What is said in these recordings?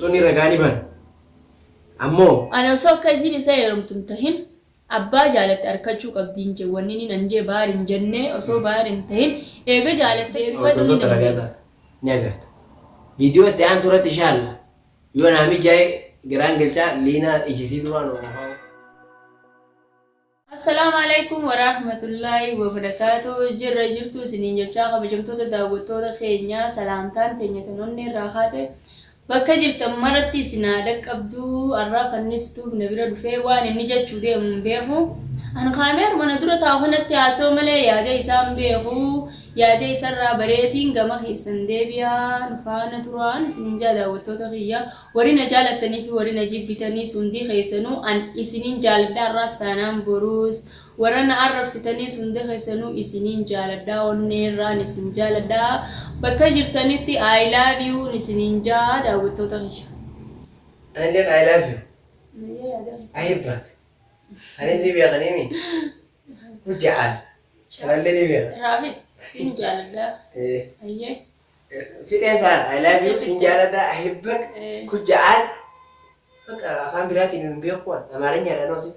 Tuni ragaa ni bana. Ammoo. Ani osoo akka isiin isa heerumtu hin tahin abbaa jaalatte arkachuu qabdiin jee wanni inni nan jee baar hin jennee osoo baar hin tahin eega jaalatte deebifadhu ni Hordoftoota ragaa dandeessa. ta'a. Ni agarta. Viidiyoo itti aantu irratti inshaalla. Yoo naa mijaa'e garaan galchaa liinaa ijisii duraan oofaa. Assalaamu Aleykum Waraahmatullaahi Wabarakaatuh Jirra jirtuu isiniin jechaa kabajamtoota daawwattoota keenya salaamtaan teenya tan onnee irraa kaate bakka jirtan maratti isin haa dhaqqabdu. Arraa fannistuuf na bira dhufee waan inni jechuu deemu hin beeku. An kaameeruma na dura taa'u kanatti haasa'u malee yaada isaa hin beeku. Yaada isarraa bareetiin gama keessan deebi'aa nu faana turaan isiniin jaa daawwattoota kiyya. Warri na jaalattanii fi warri na jibbitaniis hundii keessanuu an isinin jaaladha har'aas taanaan boruus warra na arrabsitaniis hunda keessanuu isinin jaaladha onneerraan isin jaaladha bakka jirtanitti I love you isinin jaa daawwattoota kiyya. Anilleen I love you. Nayyee yaada kee. Ahibbak. Sanis ni beekaniimi. Hujja'al. Kanallee ni beekan. Raafit sin jaaladha. Eh. Ayyee. Fixeen isaan I love you sin jaaladha ahibbak kujja'aan bakka afaan biraatiin hin beeku waan amaarinyaadhaan hoosi.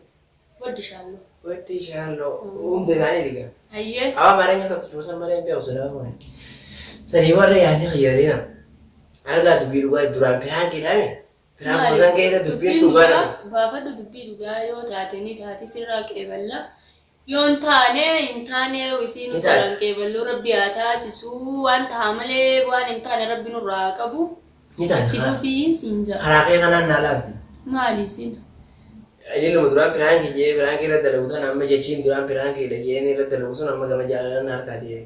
Waddishaallo. Waddishaallo hunda isaanii diga. Hayyee. Awwa amaarinya tokko cuusan malee hin beeku silaa waan. Sanii warra yaadni kiyyariina. Ana laa dubbii dhugaa duraan piraankii dhaame. Piraankii san keessa dubbiin dhugaa dha. Baafadhu dubbii dhugaa yoo taate ni taati sirraa qeeballa. Yoo hin taane hin taane isiinuu Ni taati. sirraa hin qeeballu rabbi haa taasisuu waan tahaa malee waan hin taane rabbi nurraa haa qabu. Ni taati Itti karaa. fufii siin ja'a. Karaa kee kanaan naa laafti. Maali isin? Ililuma duraan piraankii jee piraankii irra dalagu tana amma jechiin duraan piraankiidha jeen irra dalagu sun amma gama jaalalaan na harkaa deeme.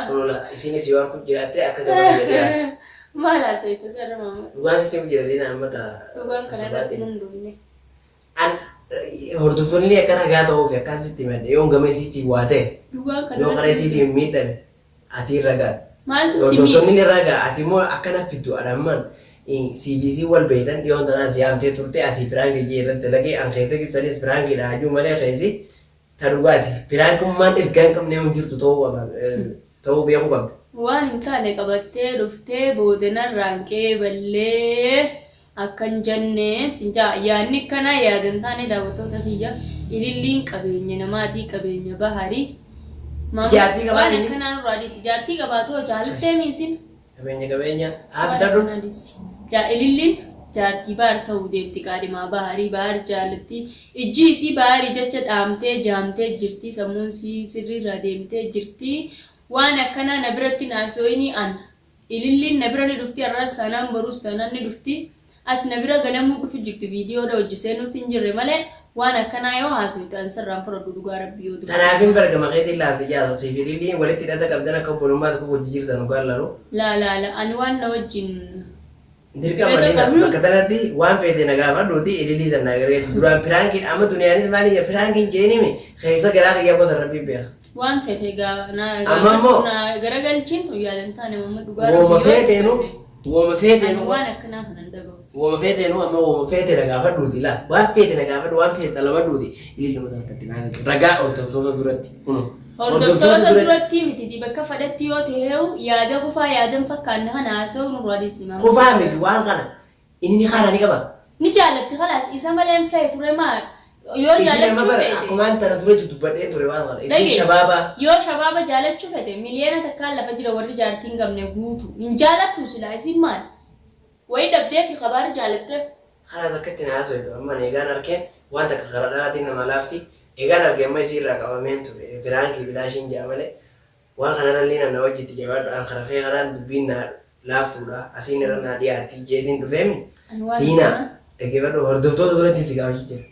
Kunuula isinis yoo harku jiraatte akka gama kiyya dhiyaattu. Maal haasofta sarara maama? Dhugaan sitti himu jira Liina amma ta Dhugaan ta kana irratti sobaatiin. hin hundoofne. An hordoftoonni akka ragaa ta'uufi akkaan sitti himadhe yoon gama isiitiin waa ta'e Dhugaan kana yoo karaa irratti hin isiitiin miidhame ati ragaa. Maaltu si miidhe? Hordoftoonni ni ragaa ati immoo akkana fiddu adhamman siif isiin wal beektan dhiyoon tanaa si yaamtee turte asii piraankii jee irratti dalagee an keessa keessanis piraankiidha hajuu malee keessi ta dhugaati. Piraankummaan ergaa hin qabne hin jirtu ta'uu qaba ta'uu beekuu qabda. Waan hin taane qabattee dhuftee booda narraan qeeballee Akkan janne sin ja'a. Yaadni akkanaa yaada hin taane daawwattoota kiyya. Ililliin qabeenya namaati qabeenya bahari. Si jaartii qabaa Waan inni? akkanaa nurraa dhiisi. Jaartii qabaatu hoo jaalattee miisin? Qabeenya qabeenya haa Waan bitadhu. akkanaa dhiisi. Jaa ililliin jaartii bahar ta'uu deemti qaadhimaa baharii bahar jaalatti. Ijji isii baharii jecha dhaamtee jaamtee jirti sammuun sii sirriirraa deemtee jirti. Waan akkanaa na biratti hin haasooyinii an. Ililliin na bira ni dhufti har'as taanaan boruus taanaan ni dhufti. As na bira ganamuu dhufu jirti viidiyoodha hojji seenuutti hin jirre malee waan akkanaa yoo haasoyte an sirraa hin fudhadhu dhugaa rabbii yoo dubbatte. Tanaafin bar gama keetiin laafte jaasu siif ililliin walitti hidhata qabdan akka obbolummaa tokko wajji jirtan dhugaan lalu. Laa laa laa ani waan na wajjin Dirqama hidhata Liina qabnu. bakka tanatti waan feete na gaafadhuuti ililii san naa gargalchi duraan piraankiidha amma duniyaanis maali jee piraankiin je'eenimi keessa garaa kiyya gosa rabbii beeka. Waan fete gaa na Amma gaafadhu immoo na garagalchiin tun yaada hin taane mamma dhugaa wooma rabbii yoo feeteenu dubbanne wooma ani feeteenu waan akkanaa kana hin dhagahu. wooma feeteenu amma wooma feete na gaafadhuuti laa waan feete na gaafadhu waan feete xalabadhuuti ililluma sana akkatti naa galchi ragaa hordoftoota duratti kunoo hordoftoota Hordoftoota duratti duratti miti bakka fadhatti yoo ta'eeyu yaada kufaa yaada hin fakkaanne kana haasa'uu nurraa dhiisi maamma kufaa dhugaa miti rabbii. waan kana Inni ni kaara ni qaba. Ni jaalatti kalaas isa malee hin feetu ree maa yoo Isin amma jaalachuu bara feete akkumaan tana dura dubbadhee ture waan kana. Isin dhage shabaabaa. yoo shabaaba jaalachuu fete miliyoona takkaan lafa jira warri jaartii hin qabne guutu hin jaalattuu silaa isiin maali wayi dhabdeeti kabaar jaalattee. Kalaas akka itti na haasoytu amma ani egaan arkeen waan takka kara dhalaatiin namaa laafti egaan arge amma isii irraa qabameen ture piraankii bilaashiin ja'a malee Waan kanarrallee na na wajjitti jabaadhu an kara kee kanaan dubbiin naa laaftuudha asiin irra naa dhiyaatti jeetiin dhufeemi Ani waan Diinaa akkanaa. dhaggeeffadhu hordoftoota duratti si gaafachuu jira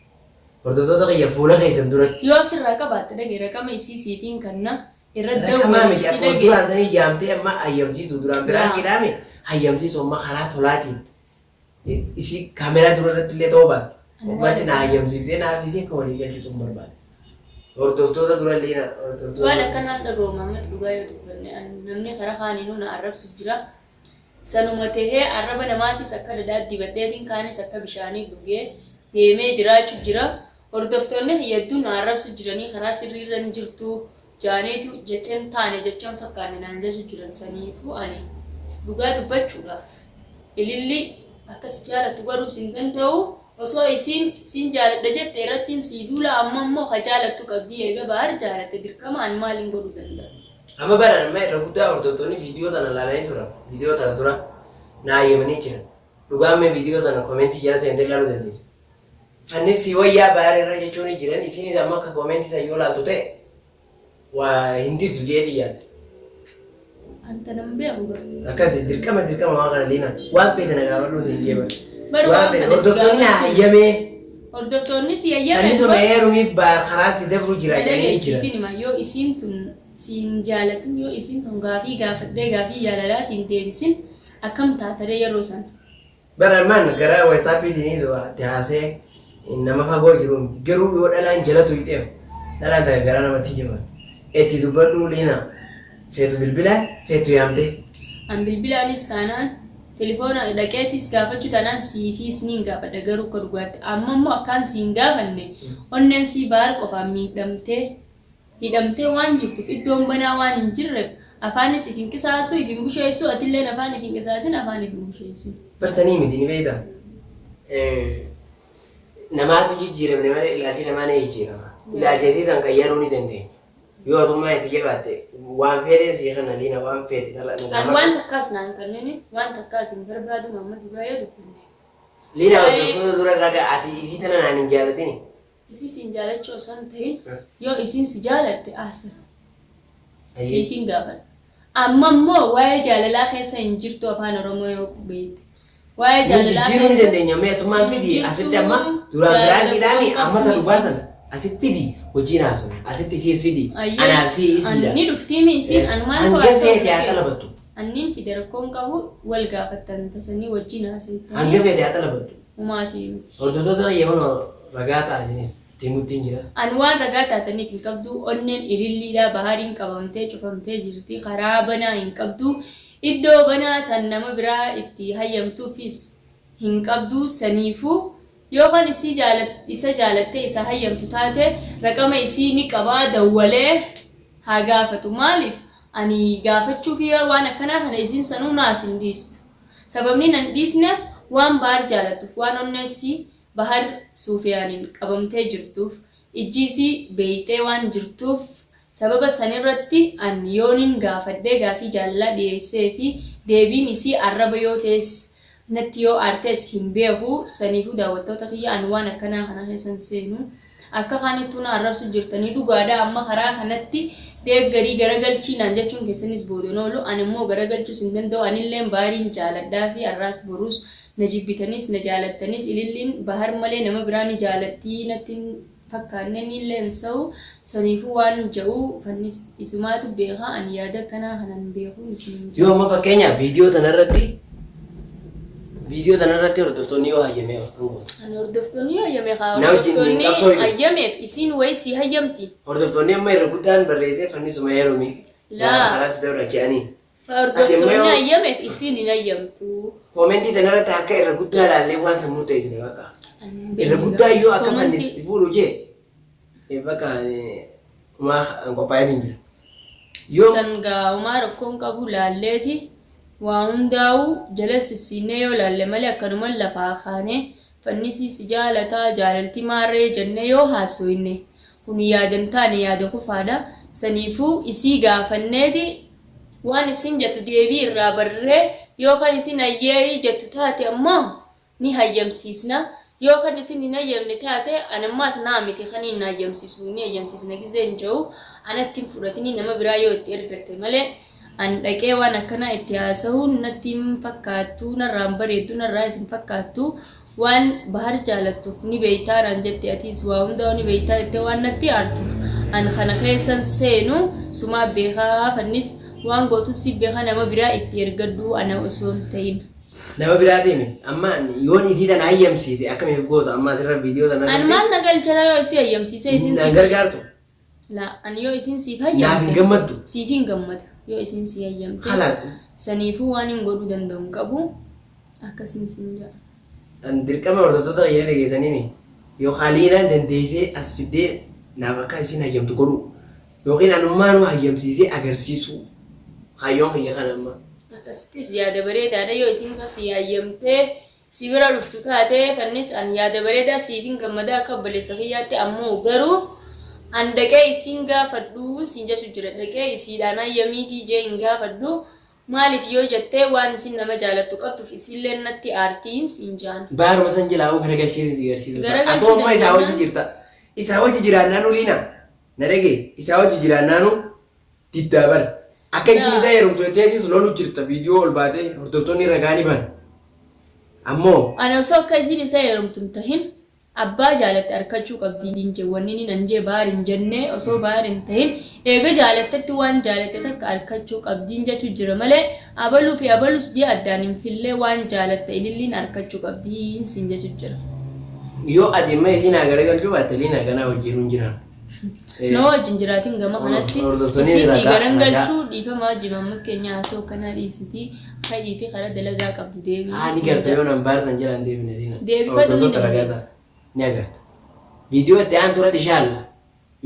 hordoftoota kiyya fuula keessan duratti. Yoo sirraa qabaatte dhage raqama isii siitiin kanna irra Raqamaa miti dawwaliitii akkuma dhage. duraan sanii yaamtee amma hayyamsiisu duraan Laa. piraankiidhaami hayyamsiisu amma karaa tolaatiin Isii kaameraa dura irratti illee ta'uu baatu. Ani waan Ummatti na akkanaa. hayyamsiiftee naaf isii akka walii galchitu hin barbaadu. Hordoftoota dura illee na hordoftoota Waan dura. akkanaan dhaga'u Mahammad dhugaa yoo dubbanne an namni karaa kaaniinuu na arrabsu jira. Sanuma tahee arraba namaatis akka dhadhaa dibadheetiin kaanis akka bishaanii dhugee deemee jiraachu jira. Hordoftoonni kiyya hedduu na arrabsu jiranii karaa sirrii irra hin jirtu jaaniitu jecha hin taane jecha hin fakkaanne naan jechu jiran saniifuu ani dhugaa dubbachuudhaaf Ililli Akka si jaalattu baruus hin danda'u. Osoo isiin sin jaaladha jette irrattiin sii duula amma immoo ka jaalattu qabdii eega Bahar jaalatte dirqama an maalin godhu danda'a. Amma baran amma irra guddaa hordoftoonni viidiyoo tana laalanii turan. Viidiyoo tana dura naa hayyamanii jiran. Dhugaa mee viidiyoo tana komentii jala seentee ilaaluu dandeessa. Fannis si wayyaa Bahar irra jechuun jiran isiinis amma akka komentii san yoo laaltu ta'e waa hin diddu jeetii yaada. Anta nan beeku garuu. Akkasi dirqama dirqama waan kana liina waan feete na gaafadhuu siin jee bar. Bar Waan waan feete fedhe si hordoftoonni naa gaafachuu. hayyamee. Hordoftoonni si hayyame Anni suma bar. heerumii baar karaa si dabru jira Na jedhanii dhaga'i jiran. siifin hima yoo isiin tun siin jaalatin yoo isiin tun gaafii gaafadhee gaafii jaalalaa siin deebisin akkam taataree yeroo sana. Bar armaan gara whatsappitiinis waa itti haasee nama fagoo jiru miti. Garuu yoo dhalaan jala tuyxeef dhalaan takka garaa namatti hin jabaattu. Itti dubbadhuu liina feetu bilbilaan feetu yaamtee. An bilbilaanis taanaan telefoona dhaqeetis gaafachuu taanaan siifiis niin gaafadha garuu akka dhugaatti amma immoo akkaan siin gaafanne onneen sii Bahar qofaan miidhamtee hidhamtee waan jirtuuf iddoon banaa waan hin jirreef afaanis if hin qisaasu if hin busheessu atilleen afaan if hin qisaasin afaan if hin busheessin. Bar sanii miti ni beektaa namaatu jijjiiramne malee ilaalchi namaa ni jijjiirama. Ilaalcha isii san qayyaruu ni dandeenya. Yoo atummaa itti jabaatte waan feetee sii kenna liina waan feete narra na An gaafadhu. waan takkaas naan kannini waan takkaas hin barbaadu Muhammad dhugaa yoo dubbanne. Liina Waa'ee hordoftoota dura raga ati isii tana naan hin jaalatini. Isii siin jaalachuu osoo hin ta'in yoo isiin si jaalatte ahsan siifin gaafadha. Amma immoo waa'ee jaalalaa keessa hin jirtu afaan oromoo yoo beekte. Waa'ee Ni jaalalaa jijjiiruu ni keessa dandeenya mee atummaan hin fidi asitti jirtu amma duraan jaalala biraankiidhaami bu'uun amma ta qabdu dhugaa isiin. sana asitti fidi hojiin haasofna asitti isiis fidi Ayyee anaaf sii an isiidha. ni dhuftiimi isiin an maal Hanga haasa'u feete haa dhaqee xalabattu. anniin fide rakkoon qabu wal gaafattan tasanii wajjiin Hanga haasoftan feete haa xalabattu. humaatii miti. Hordoftoota kiyya kunoo ragaa ta'a isinis itti himuttiin jira. An waan ragaa taataniif hin qabdu onneen ililliidha bahariin qabamtee cufamtee jirti karaa banaa hin qabdu iddoo banaa tan nama biraa itti hayyamtuufis hin qabdu saniifuu yoo kan isii isa jaalattee isa hayyamtu taate raqama isii ni qabaa dawwalee haa gaafatu maaliif ani gaafachuufii waan akkanaa kana isiin sanuu naas hin dhiistu Sababni nan dhiisneef waan Bahar jaalattuuf, waan onnee isii Bahar Suufiyaanin qabamtee jirtuuf, ijji isii beeyxee waan jirtuuf sababa sanirratti an yoonin gaafadhee gaafii jaalalaa dhiheeyseefi deebiin isii arraba yoo ta'es natti yoo aartes hin beeku saniifuu daawwattoota kiyya an waan akkanaa kana keessa hin seenu. Akka kaanittuu na arrabsu jirtanii dhugaadha amma karaa kanatti deeggarii garagalchii naan jechuun keessanis booda hin oolu ani immoo garagalchuus hin danda'u anilleen Bahariin jaaladhaafi arraas boruus na jibbitaniis na jaalattaniis ililliin Bahar malee nama biraa ni jaalattii natti hin fakkaanne nillee hin se'u saniifuu waan ja'u fannis isumaatu beeka ani yaada akkanaa kana hin beekuun isiniin Yoo ja'a. amma fakkeenyaaf viidiyoo tana irratti viidiyoo tana irratti hordoftoonni yoo hayyame akkam goota? Ani hordoftoonni yoo hayyame kaa Na wajjin hin hordoftoonni qabsoo hin hayyameef isiin wayi sii hayyamti. Hordoftoonni amma irra guddaan barreessee fannisuma heerumi. Laa. Karaa si dabra je'anii. Fa Ati amma hordoftoonni yoo hayyameef isiin hin hayyamtu. koomentii tana irratti akka irra guddaa ilaallee waan san murteessine bakka. Ani hin Irra beekne guddaa gaa. yoo akka Koomentii fannis si fuudhu jee bakka umaa qophaa'eetiin jira. Yoo San gaa homaa rakkoon qabu laalleeti waa hundaa'uu jala sissiinnee yoo laalle malee akkanuman lafaa kaanee fannisii si jaalataa jaalalti maarree jennee yoo haasoyne kun yaada hin taane yaada kufaadha saniifuu isii gaafanneeti waan isiin jettu deebii irraa barree yoo kan isiin ayyeeyi jettu taate ammoo ni hayyamsiisna. Yoo kan isin hin hayyamne taate, an ammaas naa miti kaniin na hayyamsiisu, ni hayyamsiisna gizeen ja'u, anatti hin fudhatinii nama biraa yoo itti ergatte malee, an dhaqee waan akkanaa itti haasahuun natti hin fakkaattu, narraa hin bareeddu, narraayis hin fakkaattu, waan Bahar jaalattuuf ni beeytaa naan jette, atiis waa hundaa'u ni beeytaa jettee waan natti aartuuf, an kana keessan seenu, sumaa beekaa, fannis waan gootus si beeka nama biraa itti ergadhu ana osoo hin ta'in. Nama biraa deeme amma yoon isii tana hayyamsiise akkamiif goota amma asirra viidiyoo tana An irratti maal na galchara yoo isii hayyamsiisee isiin naan siif gargaartu La an yoo isiin siif naaf hin hayyamte gammaddu siif hin gammada yoo isiin sii hayyamtes khalaas saniifuu waan hin godhuu danda'u hin qabu akkasiin siin ja'a. An dirqama hordoftoota kiyya ni dhageessaniimi yookaan liinaan dandeessee as fiddee naaf akka isiin hayyamtu godhuu yookiin anummaanuu hayyamsiisee agarsiisuu kaayyoon kiyya kana amma. Akkasittis yaada bareedaadha yoo isiin ka sii hayyamtee si bira dhuftu taate fannis an yaada bareedaa siifin gammadaa akka obboleessa kiyyaatti ammoo garuu an dhaqee isiin gaafadhu siin jechu jira dhaqee isiidhaan hayyamiifii jee hin gaafadhu Maaliif yoo jette waan isin nama jaalattu qabduuf isiilleen natti aartiin siin jaan. Baaruma san jalaa hoo garagalcheetiin si garsiisuu ta'a. Garagalchuu Atoo amma isaa wajji dandeenya. jirta. Isaa wajji jiraannaanuu Liina na dhaga'i. Isaa wajji jiraannaanuu diddaa bara. Akka isin Laa. isa heerumtu jetteetis lolu jirta viidiyoo ol baatee hordoftoonni ragaa ni bahan. Ammoo Ani osoo akka isiin isa heerumtu hin tahin Abbaa jaalatte arkachuu qabdi hin jee wanni inni nan jee baar hin jennee osoo baar hin tahin eega jaalattetti waan jaalatte takka arkachuu qabdiin jechu jira malee abaluu fi abalus jee addaan hin fillee waan jaalatte ililliin arkachuu qabdiin sin jechu jira. Yoo ati imma isii naa garagalchuu baatte liinaa ganaa wajjiinuu hin jiraannu. Nama wajjin jiraatin gama kanatti Hordoftoonni isii sii ragaa garan ragaa. galchuu dhiifama wajji mamma keenya haasoo akkanaa dhiisitii ka'iiti kara dalagaa qabdu deemii Haa ni siin garta jedha. yoo nan baarsan jedhan deebine diina. Deebifadhu ni Hordoftoota ragaa dandeessa. ta'a. Ni agarta. Viidiyoo itti aantu irratti inshaalla.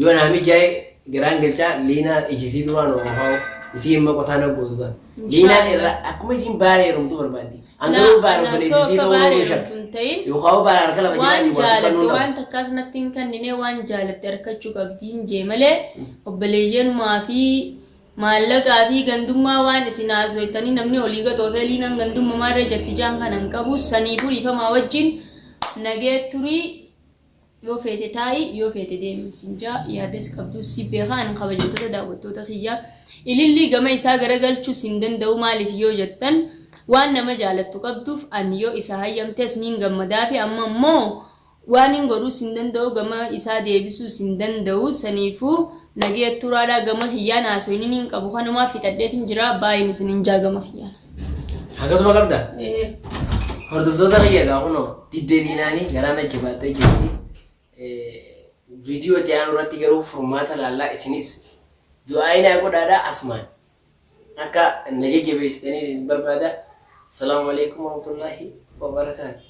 Yoo naa mijaa'e garaan galchaa liinaa ijisii duraan oofaa'u isii imma qotaa na gootu ta'a. Liinaan Inshaalla. irra akkuma isiin baara heerumtu barbaaddi. An Laa garuu baara ana obboleessa osoo isii akka ta'uu baara hin shakka. heerumtu hin ta'in Yookaan baara harka lafa waan jalaatiin waa jaalatte suphannuu waan qaba. takkaas natti hin kannine waan jaalatte arkachuu qabdiin jee malee obboleeyyanumaa fi maallaqaa fi gandummaa waan isin haasoytanii namni olii gad oofee liinan gandumma maarree jatti jaan kana hin qabu saniifuu dhiifamaa wajjin nagee turii Yoo feete taa'i, yoo feete deemi sin jaa, yaaddas qabduus si beeka an kabajamtoota daawwattoota kiyya. Ilillii gama isaa garagalchuus hin danda'u maaliif yoo jettan waan nama jaalattu qabduuf an yoo isa hayyamtes niin gammadaafi amma immoo waanin godhuus hin danda'u gama isaa deebisuus hin danda'u saniifuu nagaya turaadhaa gama kiyyaan haasoyni niin qabu kanumaa fixadheetin jira baay'een isinin jaa gama kiyyaan. Akkasuma qabda? Ee. Hordoftoota kiyya egaa kunoo diddee diinaanii garaan achi baattee jirti. Viidiyoo itti aanu irratti garuu furmaata laallaa isinis du'aa'ii naa godhaadhaa asumaan akka na jajjabeessitanii isin barbaada. Assalaamu alaikum warahmatullaahi wabarakaatu.